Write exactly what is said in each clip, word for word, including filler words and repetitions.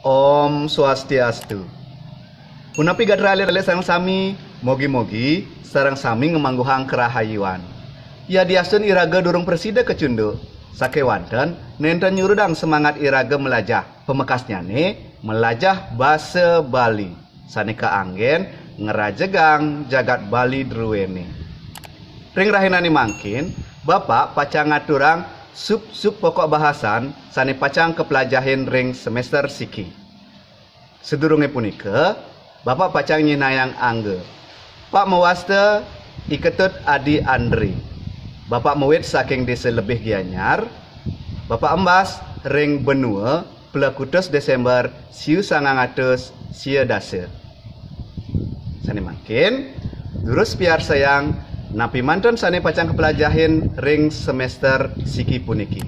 Om Swastiastu. Punapi gatra alit-alit sareng sami, mogi-mogi sareng sami ngamangguhang karahayuan. Yadiastun iraga durung prasida kacunduk, sakéwanten nénten nyurudang semangat iraga melajah, pamekasnyané melajah basa Bali, sané kaanggén ngrajegang jagat Bali druéné. Ring rahinané mangkin, Bapak pacang ngaturang sub-sub pokok bahasan sané pacang kaplajahin ring semester siki. Sadurungé punika, Bapak pacang nyinahang angga. Pak mawasta I Ketut Adi Andri. Bapak mawit saking Désa Lebih Gianyar. Bapak embas ring Benua, plekutus Désémber siu sangang atus sia dasa. Sané mangkin, durus piarsayang napi manten sané pacang kaplajahin ring semester siki puniki.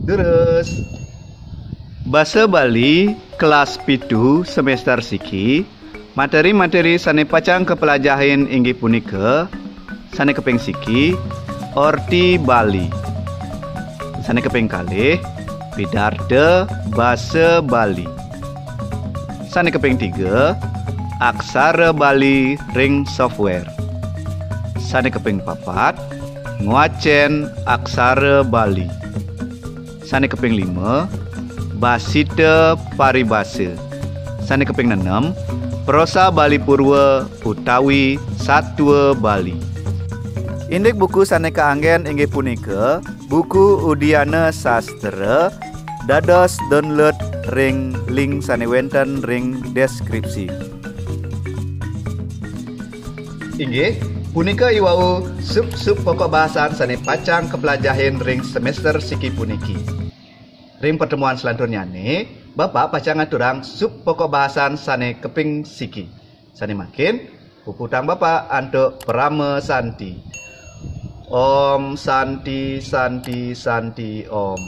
Durus. Basa Bali kelas pitu semester siki, materi-materi sané pacang kaplajahin inggih punika, sané kaping siki, orti Bali. Sané kaping kalih, pidarta basa Bali. Sané kaping tiga, aksara Bali ring software. Sané kaping papat, ngwacén aksara Bali. Sané kaping lima, basita paribasa. Sané kaping nenem, prosa Bali Purwa utawi satua Bali. Indik buku sané kaanggén inggih punika buku Udiana Sastra, dados download ring link sané wénten ring deskripsi. Inggih, punika iwau sub-sub pokok bahasan sané pacang kaplajahin ring semester siki puniki. Ring pertemuan selanturnyané, Bapak pacang ngaturang sub pokok bahasan sané kaping siki. Sané mangkin, puputang Bapak antuk Parama Santi. Om Santi, Santi, Santi, Om.